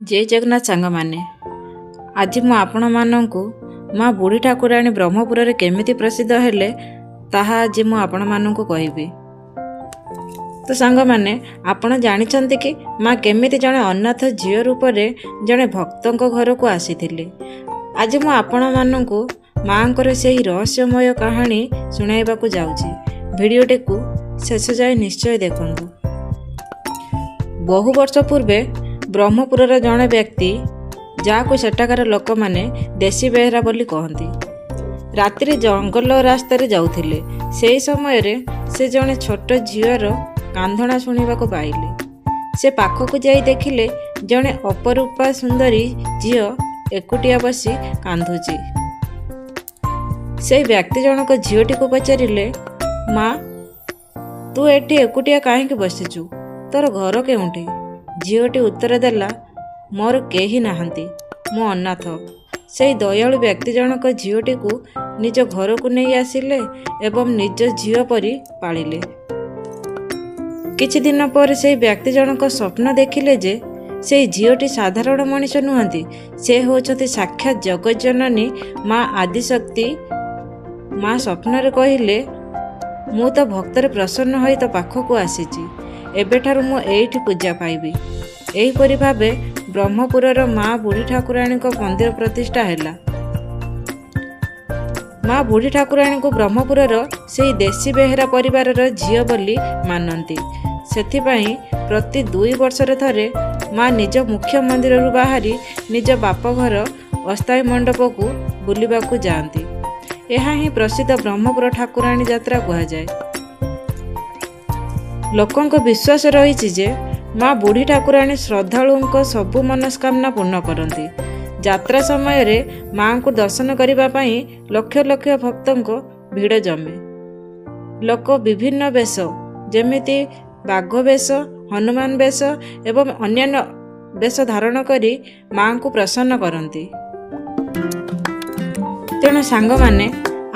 ଜୟ ଜଗନ୍ନାଥ ସାଙ୍ଗମାନେ, ଆଜି ମୁଁ ଆପଣମାନଙ୍କୁ ମା ବୁଢ଼ୀ ଠାକୁରାଣୀ ବ୍ରହ୍ମପୁରରେ କେମିତି ପ୍ରସିଦ୍ଧ ହେଲେ, ତାହା ଆଜି ମୁଁ ଆପଣମାନଙ୍କୁ କହିବି। ତ ସାଙ୍ଗମାନେ, ଆପଣ ଜାଣିଛନ୍ତି କି ମା କେମିତି ଜଣେ ଅନାଥ ଝିଅ ରୂପରେ ଜଣେ ଭକ୍ତଙ୍କ ଘରକୁ ଆସିଥିଲେ? ଆଜି ମୁଁ ଆପଣମାନଙ୍କୁ ମାଙ୍କର ସେହି ରହସ୍ୟମୟ କାହାଣୀ ଶୁଣାଇବାକୁ ଯାଉଛି। ଭିଡ଼ିଓଟିକୁ ଶେଷ ଯାଏ ନିଶ୍ଚୟ ଦେଖନ୍ତୁ। ବହୁ ବର୍ଷ ପୂର୍ବେ ବ୍ରହ୍ମପୁରର ଜଣେ ବ୍ୟକ୍ତି, ଯାହାକୁ ସେଠାକାର ଲୋକମାନେ ଦେଶୀ ବେହେରା ବୋଲି କହନ୍ତି, ରାତିରେ ଜଙ୍ଗଲ ରାସ୍ତାରେ ଯାଉଥିଲେ। ସେହି ସମୟରେ ସେ ଜଣେ ଛୋଟ ଝିଅର କାନ୍ଦଣା ଶୁଣିବାକୁ ପାଇଲେ। ସେ ପାଖକୁ ଯାଇ ଦେଖିଲେ, ଜଣେ ଅପରୂପା ସୁନ୍ଦରୀ ଝିଅ ଏକୁଟିଆ ବସି କାନ୍ଦୁଛି। ସେଇ ବ୍ୟକ୍ତି ଜଣକ ଝିଅଟିକୁ ପଚାରିଲେ, "ମା, ତୁ ଏଠି ଏକୁଟିଆ କାହିଁକି ବସିଛୁ? ତୋର ଘର କେଉଁଠି?" ଝିଅଟି ଉତ୍ତର ଦେଲା, "ମୋର କେହି ନାହାନ୍ତି, ମୁଁ ଅନାଥ।" ସେଇ ଦୟାଳୁ ବ୍ୟକ୍ତି ଜଣକ ଝିଅଟିକୁ ନିଜ ଘରକୁ ନେଇ ଆସିଲେ ଏବଂ ନିଜ ଝିଅ ପରି ପାଳିଲେ। କିଛି ଦିନ ପରେ ସେଇ ବ୍ୟକ୍ତି ଜଣକ ସ୍ୱପ୍ନ ଦେଖିଲେ ଯେ ସେଇ ଝିଅଟି ସାଧାରଣ ମଣିଷ ନୁହନ୍ତି, ସେ ହେଉଛନ୍ତି ସାକ୍ଷାତ ଜଗଜ୍ଜନନୀ ମା ଆଦିଶକ୍ତି। ମା ସ୍ୱପ୍ନରେ କହିଲେ, "ମୁଁ ତୋ ଭକ୍ତିରେ ପ୍ରସନ୍ନ ହୋଇ ତୋ ପାଖକୁ ଆସିଛି। ଏବେଠାରୁ ମୁଁ ଏଇଠି ପୂଜା ପାଇବି।" ଏହିପରି ଭାବେ ବ୍ରହ୍ମପୁରର ମା ବୁଢ଼ୀ ଠାକୁରାଣୀଙ୍କ ମନ୍ଦିର ପ୍ରତିଷ୍ଠା ହେଲା। ମା ବୁଢ଼ୀ ଠାକୁରାଣୀଙ୍କୁ ବ୍ରହ୍ମପୁରର ସେଇ ଦେଶୀ ବେହେରା ପରିବାରର ଝିଅ ବୋଲି ମାନନ୍ତି। ସେଥିପାଇଁ ପ୍ରତି 2 ବର୍ଷରେ ଥରେ ମା ନିଜ ମୁଖ୍ୟ ମନ୍ଦିରରୁ ବାହାରି ନିଜ ବାପଘର ଅସ୍ଥାୟୀ ମଣ୍ଡପକୁ ବୁଲିବାକୁ ଯାଆନ୍ତି। ଏହା ହିଁ ପ୍ରସିଦ୍ଧ ବ୍ରହ୍ମପୁର ଠାକୁରାଣୀ ଯାତ୍ରା କୁହାଯାଏ। ଲୋକଙ୍କ ବିଶ୍ୱାସ ରହିଛି ଯେ ମା ବୁଢ଼ୀ ଠାକୁରାଣୀ ଶ୍ରଦ୍ଧାଳୁଙ୍କ ସବୁ ମନସ୍କାମନା ପୂର୍ଣ୍ଣ କରନ୍ତି। ଯାତ୍ରା ସମୟରେ ମାଙ୍କୁ ଦର୍ଶନ କରିବା ପାଇଁ ଲକ୍ଷ ଲକ୍ଷ ଭକ୍ତଙ୍କ ଭିଡ଼ ଜମେ। ଲୋକ ବିଭିନ୍ନ ବେଶ, ଯେମିତି ବାଘ ବେଶ, ହନୁମାନ ବେଶ ଏବଂ ଅନ୍ୟାନ୍ୟ ବେଶ ଧାରଣ କରି ମାଙ୍କୁ ପ୍ରସନ୍ନ କରନ୍ତି। ତେଣୁ ସାଙ୍ଗମାନେ,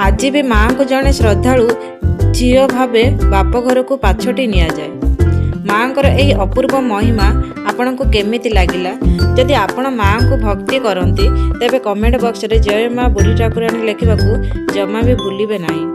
ଆଜି ବି ମାଙ୍କୁ ଜଣେ ଶ୍ରଦ୍ଧାଳୁ ଝିଅ ଭାବେ ବାପ ଘରକୁ ପାଛୋଟି ନିଆଯାଏ। ମାଙ୍କର ଏହି ଅପୂର୍ବ ମହିମା ଆପଣଙ୍କୁ କେମିତି ଲାଗିଲା? ଯଦି ଆପଣ ମାଙ୍କୁ ଭକ୍ତି କରନ୍ତି, ତେବେ କମେଣ୍ଟ ବକ୍ସରେ "ଜୟ ମା ବୁଢ଼ୀ ଠାକୁରାଣୀ" ଲେଖିବାକୁ ଜମା ବି ଭୁଲିବେ ନାହିଁ।